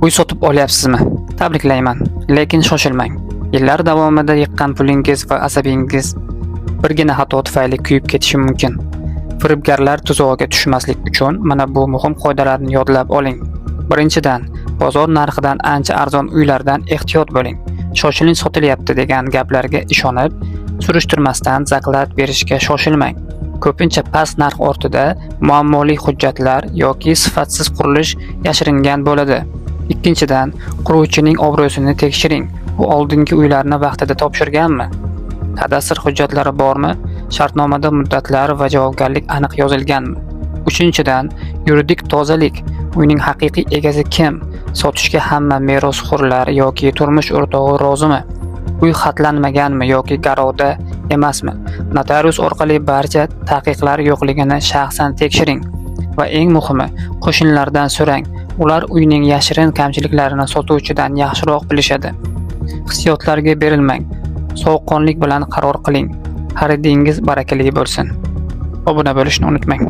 Uy sotib olyapsizmi? Tabriklayman, lekin shoshilmang. Yillar davomida yiqqan pulingiz va asabingiz birgina xato tufayli kuyib ketishi mumkin. Firibgarlar tuzog'iga tushmaslik uchun mana bu muhim qoidalarni yodlab oling. Birinchidan, bozor narxidan ancha arzon uylardan ehtiyot bo'ling. Shoshilinch sotilyapti degan gaplarga ishonib, surishtirmasdan заклад berishga shoshilmang. Ko'pincha past narx ortida muammoli hujjatlar yoki sifatsiz qurilish yashiringan bo'ladi. Ikkinchidan, quruvchining obro'sini tekshiring. U oldingi uylarni vaqtida topshirganmi? Kadastr hujjatlari bormi? Shartnomada muddatlar va javobgarlik aniq yozilganmi? Uchinchidan, yuridik tozalik. Uyning haqiqiy egasi kim? Sotishga hamma merosxo'rlar yoki turmush o'rtog'i rozimi? Uy xatlanmaganmi yoki garovda emasmi? Notarius orqali barcha taqiqlar yo'qligini shaxsan tekshiring. Va eng muhimi, qo'shnilardan so'rang. Ular uyning yashirin kamchiliklarini sotuvchidan yaxshiroq bilishadi. Hissiyotlarga berilmang. Sovuqqonlik bilan qaror qiling. Xaridingiz barakali bo'lsin. Obuna bo'lishni unutmang.